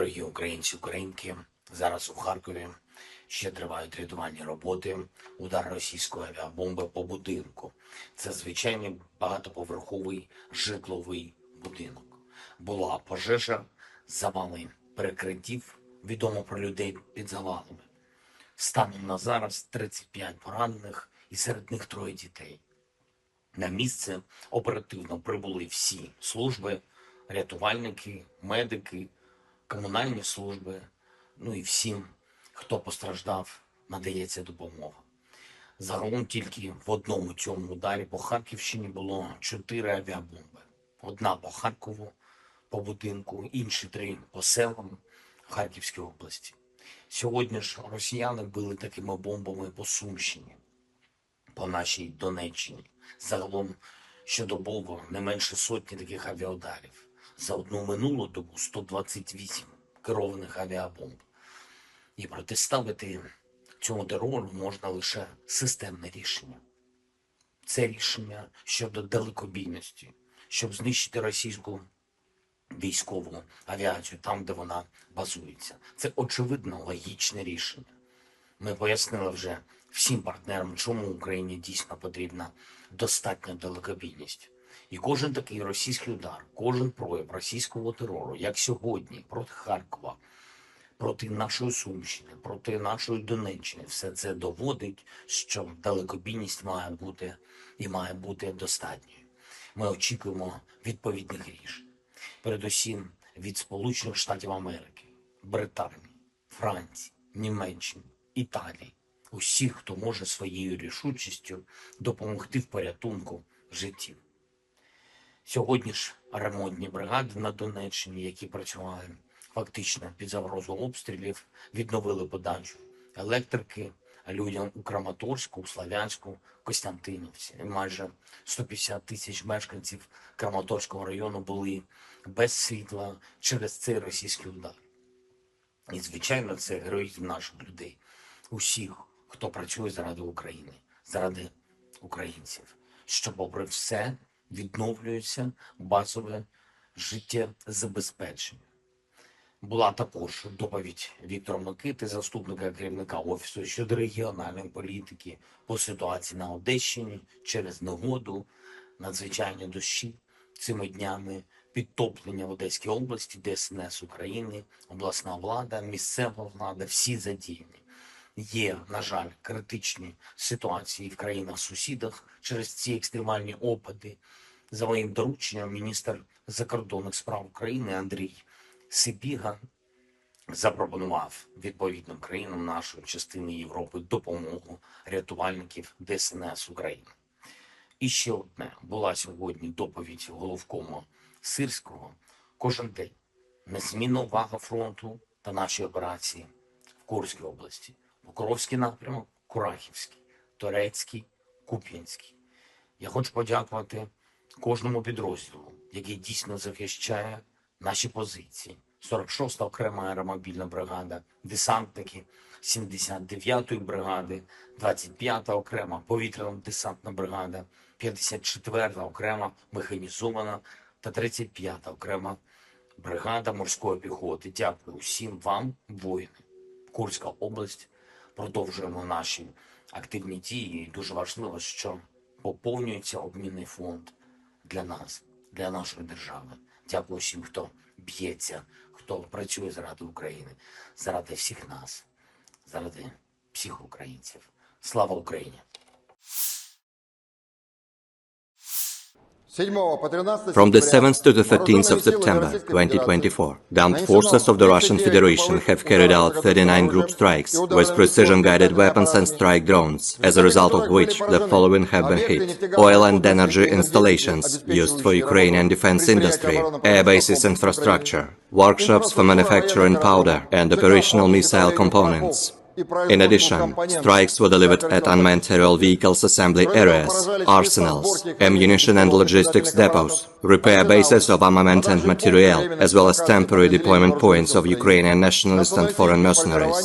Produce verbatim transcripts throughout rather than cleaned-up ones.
Дорогі українці, українки, зараз у Харкові ще тривають рятувальні роботи. Удар російської авіабомби по будинку. Це звичайний багатоповерховий житловий будинок. Була пожежа, завали перекриттів, відомо про людей під завалами. Станом на зараз тридцять п'ять поранених і серед них троє дітей. На місце оперативно прибули всі служби, рятувальники, медики, комунальні служби, ну і всім, хто постраждав, надається допомога. Загалом тільки в одному цьому ударі по Харківщині було чотири авіабомби. Одна по Харкову, по будинку, інші три по селам Харківської області. Сьогодні ж росіяни били такими бомбами по Сумщині, по нашій Донеччині. Загалом щодобово не менше сотні таких авіаударів. За одну минулу добу сто двадцять вісім керованих авіабомб. І протиставити цьому терору можна лише системне рішення. Це рішення щодо далекобійності, щоб знищити російську військову авіацію там, де вона базується. Це очевидно логічне рішення. Ми пояснили вже всім партнерам, чому Україні дійсно потрібна достатня далекобійність. І кожен такий російський удар, кожен прояв російського терору, як сьогодні проти Харкова, проти нашої Сумщини, проти нашої Донеччини, все це доводить, що далекобійність має бути і має бути достатньою. Ми очікуємо відповідних рішень, передусім від Сполучених Штатів Америки, Британії, Франції, Німеччини, Італії, усіх, хто може своєю рішучістю допомогти в порятунку життів. Сьогодні ж ремонтні бригади на Донеччині, які працювали фактично під загрозою обстрілів, відновили подачу електрики людям у Краматорську, у Слов'янську, Костянтинівці. І майже сто п'ятдесят тисяч мешканців Краматорського району були без світла через цей російський удар. І, звичайно, це героїзм наших людей, усіх, хто працює заради України, заради українців, що, попри все, відновлюється базове життєзабезпечення. Була також доповідь Віктора Микити, заступника керівника Офісу щодо регіональної політики по ситуації на Одещині через негоду, надзвичайні дощі цими днями, підтоплення в Одеській області, ДСНС України, обласна влада, місцева влада, всі задіяні. Є, на жаль, критичні ситуації в країнах-сусідах через ці екстремальні опади. За моїм дорученням міністр закордонних справ України Андрій Сибіга запропонував відповідним країнам нашої частини Європи допомогу рятувальників ДСНС України. І ще одне. Була сьогодні доповідь головкома Сирського. Кожен день незмінна увага фронту та наші операції в Курській області. Покровський напрямок, Курахівський, Торецький, Куп'янський. Я хочу подякувати кожному підрозділу, який дійсно захищає наші позиції. Сорок шоста окрема аеромобільна бригада, десантники сімдесят дев'ятої бригади, двадцять п'ята окрема повітряно-десантна бригада, п'ятдесят четверта окрема механізована та тридцять п'ята окрема бригада морської піхоти. Дякую усім вам, воїни. Курська область. Продовжуємо наші активні дії. І дуже важливо, що поповнюється обмінний фонд для нас, для нашої держави. Дякую всім, хто б'ється, хто працює заради України, заради всіх нас, заради всіх українців. Слава Україні! From the seventh to the thirteenth of September twenty twenty-four, the armed forces of the Russian Federation have carried out thirty-nine group strikes with precision-guided weapons and strike drones, as a result of which the following have been hit: oil and energy installations used for Ukrainian defense industry, air bases infrastructure, workshops for manufacturing powder and operational missile components. In addition, strikes were delivered at unmanned aerial vehicles assembly areas, arsenals, ammunition and logistics depots, repair bases of armament and materiel, as well as temporary deployment points of Ukrainian nationalists and foreign mercenaries.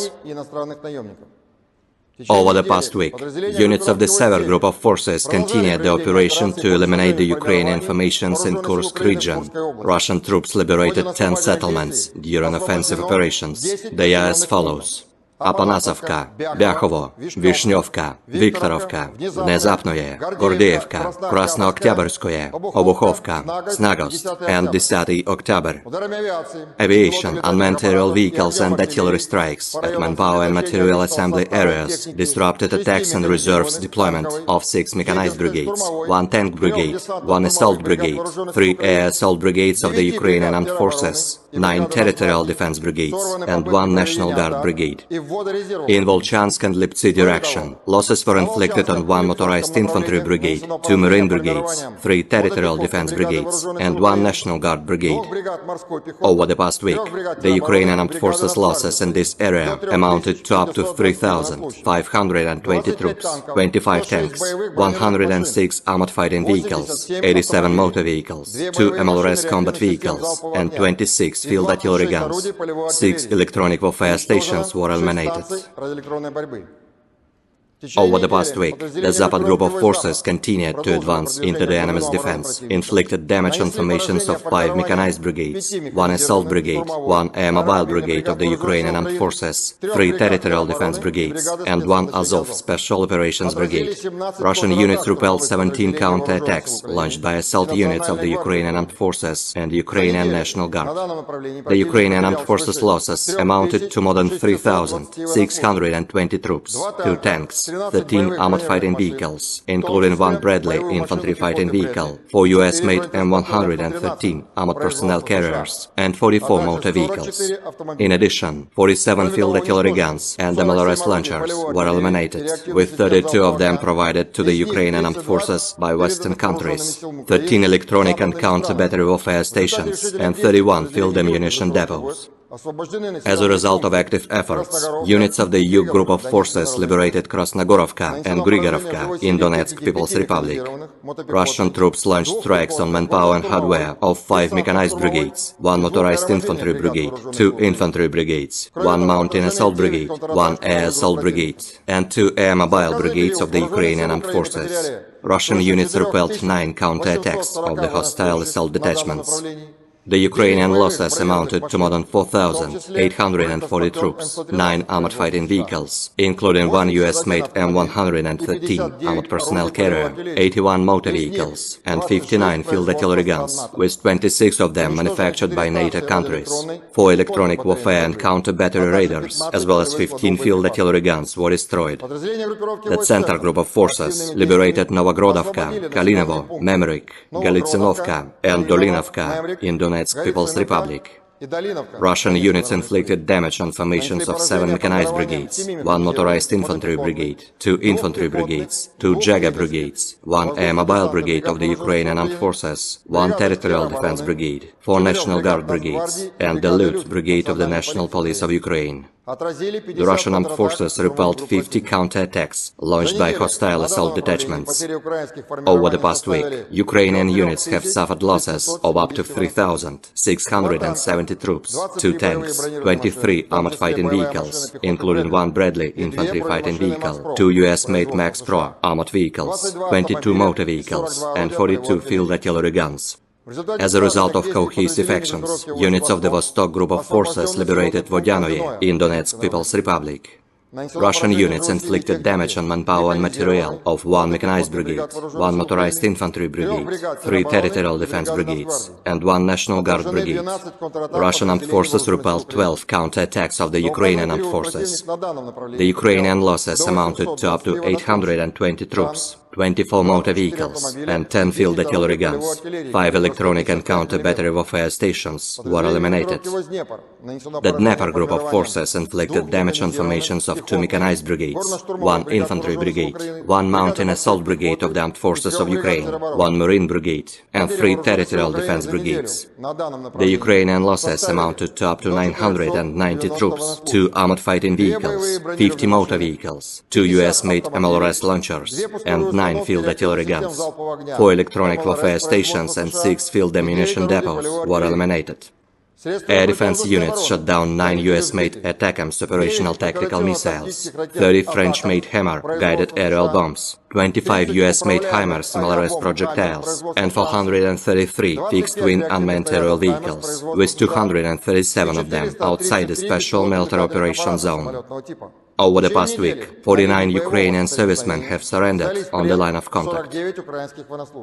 Over the past week, units of the Sever Group of Forces continued the operation to eliminate the Ukrainian formations in Kursk region. Russian troops liberated ten settlements during offensive operations. They are as follows: Apanasovka, Byakovo, Vishnevka, Viktorovka, Внезапное, Гордеевка, Краснооктябрьское, Обуховка, Snagost, and Десятый Октябрь. Aviation, unmanned aerial vehicles and artillery strikes at manpower and material assembly areas disrupted attacks and reserves deployment of six mechanized brigades, one tank brigade, one assault brigade, three air assault brigades of the Ukrainian Armed Forces, nine territorial defense brigades, and one National Guard brigade. In Volchansk and Liptsi direction, losses were inflicted on one motorized infantry brigade, two marine brigades, three territorial defense brigades, and one National Guard brigade. Over the past week, the Ukrainian armed forces losses in this area amounted to up to three thousand five hundred and twenty troops, twenty-five tanks, one hundred and six armored fighting vehicles, eighty-seven motor vehicles, two M L R S combat vehicles, and twenty-six field artillery guns. Six electronic warfare stations were eliminated. Over the past week, the Zapad group of forces continued to advance into the enemy's defense, inflicted damage on formations of five mechanized brigades, one assault brigade, one air mobile brigade of the Ukrainian armed forces, three territorial defense brigades, and one Azov special operations brigade. Russian units repelled seventeen counterattacks launched by assault units of the Ukrainian armed forces and Ukrainian National Guard. The Ukrainian armed forces losses amounted to more than three thousand six hundred and twenty troops, two tanks, thirteen armored fighting vehicles, including one Bradley infantry fighting vehicle, four U S-made M one hundred and thirteen armored personnel carriers, and forty-four motor vehicles. In addition, forty-seven field artillery guns and M L R S launchers were eliminated, with thirty-two of them provided to the Ukrainian armed forces by Western countries, thirteen electronic and counter-battery warfare stations, and thirty-one field ammunition depots. As a result of active efforts, units of the U group of forces liberated Krasnogorovka and Grigorovka in Donetsk People's Republic. Russian troops launched strikes on manpower and hardware of five mechanized brigades, one motorized infantry brigade, two infantry brigades, one mountain assault brigade, one air assault brigade, and two air mobile brigades of the Ukrainian armed forces. Russian units repelled nine counterattacks of the hostile assault detachments. The Ukrainian losses amounted to more than four thousand eight hundred and forty troops, nine armored fighting vehicles, including one U S-made M one hundred and thirteen armored personnel carrier, eighty-one motor vehicles, and fifty-nine field artillery guns, with twenty-six of them manufactured by NATO countries. Four electronic warfare and counter-battery radars, as well as fifteen field artillery guns, were destroyed. The Center Group of Forces liberated Novogrodovka, Kalinovo, Memrik, Galitsinovka, and Dolinovka in Donetsk People's Republic. Russian units inflicted damage on formations of seven mechanized brigades, one motorized infantry brigade, two infantry brigades, two Jager brigades, one air mobile brigade of the Ukrainian armed forces, one territorial defense brigade, four National Guard brigades, and the Loot Brigade of the National Police of Ukraine. The Russian armed forces repelled fifty counterattacks launched by hostile assault detachments. Over the past week, Ukrainian units have suffered losses of up to three thousand six hundred and seventy troops, two tanks, twenty-three armored fighting vehicles, including one Bradley infantry fighting vehicle, two U S-made Max Pro armored vehicles, twenty-two motor vehicles, and forty-two field artillery guns. As a result of cohesive actions, units of the Vostok Group of Forces liberated Vodyanoye in Donetsk People's Republic. Russian units inflicted damage on manpower and materiel of one mechanized brigade, one motorized infantry brigade, three territorial defense brigades, and one National Guard brigade. Russian armed forces repelled twelve counterattacks of the Ukrainian armed forces. The Ukrainian losses amounted to up to eight hundred and twenty troops, twenty-four motor vehicles, and ten field artillery guns. Five electronic and counter-battery warfare stations were eliminated. The Dnieper group of forces inflicted damage on formations of two mechanized brigades, one infantry brigade, one mountain assault brigade of the armed forces of Ukraine, one marine brigade, and three territorial defense brigades. The Ukrainian losses amounted to up to nine hundred and ninety troops, two armored fighting vehicles, fifty motor vehicles, two U S-made M L R S launchers, and nine field artillery guns. Four electronic warfare stations and six field ammunition depots were eliminated. Air defense units shot down nine U S-made ATACMS operational tactical missiles, thirty French-made HIMARS guided aerial bombs, twenty-five U S-made HIMARS MLRS projectiles, and four hundred thirty-three fixed-wing unmanned aerial vehicles, with two hundred thirty-seven of them outside the special military operation zone. Over the past week, forty-nine Ukrainian servicemen have surrendered on the line of contact.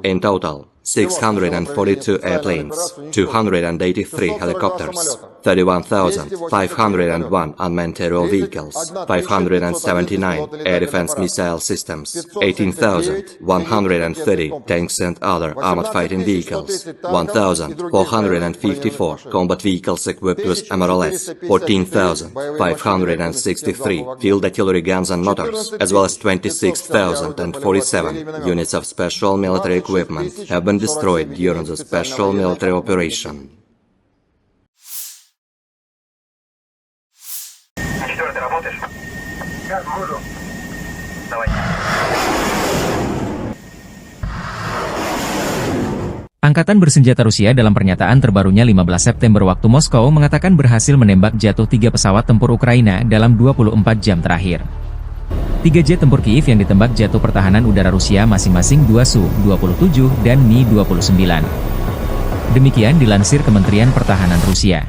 In total, six hundred forty-two airplanes, two hundred eighty-three helicopters, thirty-one thousand five hundred one unmanned aerial vehicles, five hundred seventy-nine air defense missile systems, eighteen thousand one hundred thirty tanks and other armored fighting vehicles, one thousand four hundred fifty-four combat vehicles equipped with M R L S, fourteen thousand five hundred sixty-three field artillery guns and mortars, as well as twenty-six thousand forty-seven units of special military equipment have been destroyed during the special military operation. Angkatan bersenjata Rusia dalam pernyataan terbarunya lima belas September waktu Moskow mengatakan berhasil menembak jatuh tiga pesawat tempur Ukraina dalam dua puluh empat jam terakhir. Tiga jet tempur Kyiv yang ditembak jatuh pertahanan udara Rusia, masing-masing dua Su dua puluh tujuh dan Mi dua puluh sembilan. Demikian dilansir Kementerian Pertahanan Rusia.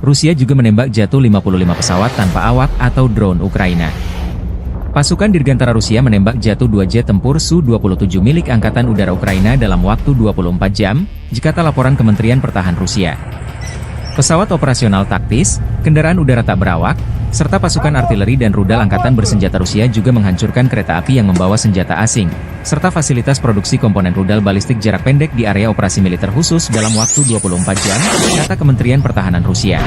Rusia juga menembak jatuh lima puluh lima pesawat tanpa awak atau drone Ukraina. Pasukan Dirgantara Rusia menembak jatuh dua jet tempur Su dua puluh tujuh milik Angkatan Udara Ukraina dalam waktu dua puluh empat jam, jikata laporan Kementerian Pertahanan Rusia. Pesawat operasional taktis, kendaraan udara tak berawak, serta pasukan artileri dan rudal angkatan bersenjata Rusia juga menghancurkan kereta api yang membawa senjata asing, serta fasilitas produksi komponen rudal balistik jarak pendek di area operasi militer khusus dalam waktu dua puluh empat jam, kata Kementerian Pertahanan Rusia.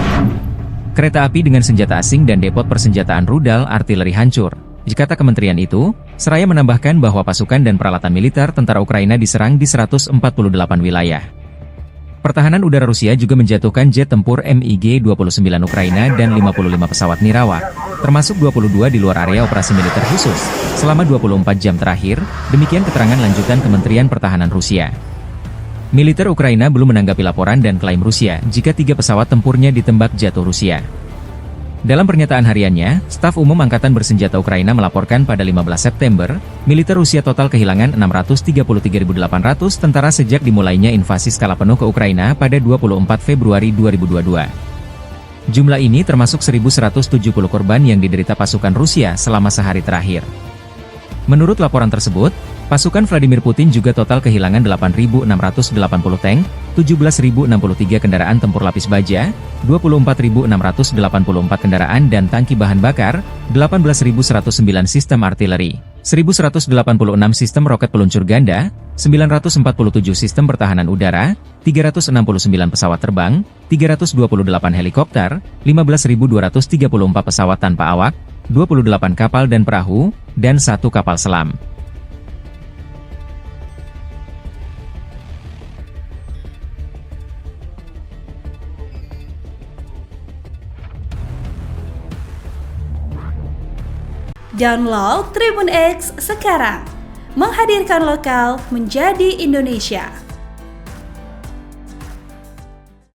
Kereta api dengan senjata asing dan depot persenjataan rudal artileri hancur, kata kementerian itu, seraya menambahkan bahwa pasukan dan peralatan militer tentara Ukraina diserang di seratus empat puluh delapan wilayah. Pertahanan udara Rusia juga menjatuhkan jet tempur MiG dua puluh sembilan Ukraina dan lima puluh lima pesawat nirawak, termasuk dua puluh dua di luar area operasi militer khusus, selama dua puluh empat jam terakhir, demikian keterangan lanjutan Kementerian Pertahanan Rusia. Militer Ukraina belum menanggapi laporan dan klaim Rusia jika tiga pesawat tempurnya ditembak jatuh Rusia. Dalam pernyataan hariannya, Staf Umum Angkatan Bersenjata Ukraina melaporkan pada lima belas September, militer Rusia total kehilangan enam ratus tiga puluh tiga ribu delapan ratus tentara sejak dimulainya invasi skala penuh ke Ukraina pada dua puluh empat Februari dua ribu dua dua. Jumlah ini termasuk seribu seratus tujuh puluh korban yang diderita pasukan Rusia selama sehari terakhir. Menurut laporan tersebut, pasukan Vladimir Putin juga total kehilangan delapan ribu enam ratus delapan puluh tank, tujuh belas ribu enam puluh tiga kendaraan tempur lapis baja, dua puluh empat ribu enam ratus delapan puluh empat kendaraan dan tangki bahan bakar, delapan belas ribu seratus sembilan sistem artileri, seribu seratus delapan puluh enam sistem roket peluncur ganda, sembilan ratus empat puluh tujuh sistem pertahanan udara, tiga ratus enam puluh sembilan pesawat terbang, tiga ratus dua puluh delapan helikopter, lima belas ribu dua ratus tiga puluh empat pesawat tanpa awak, dua puluh delapan kapal dan perahu, dan satu kapal selam. Download Tribun X sekarang. Menghadirkan lokal menjadi Indonesia.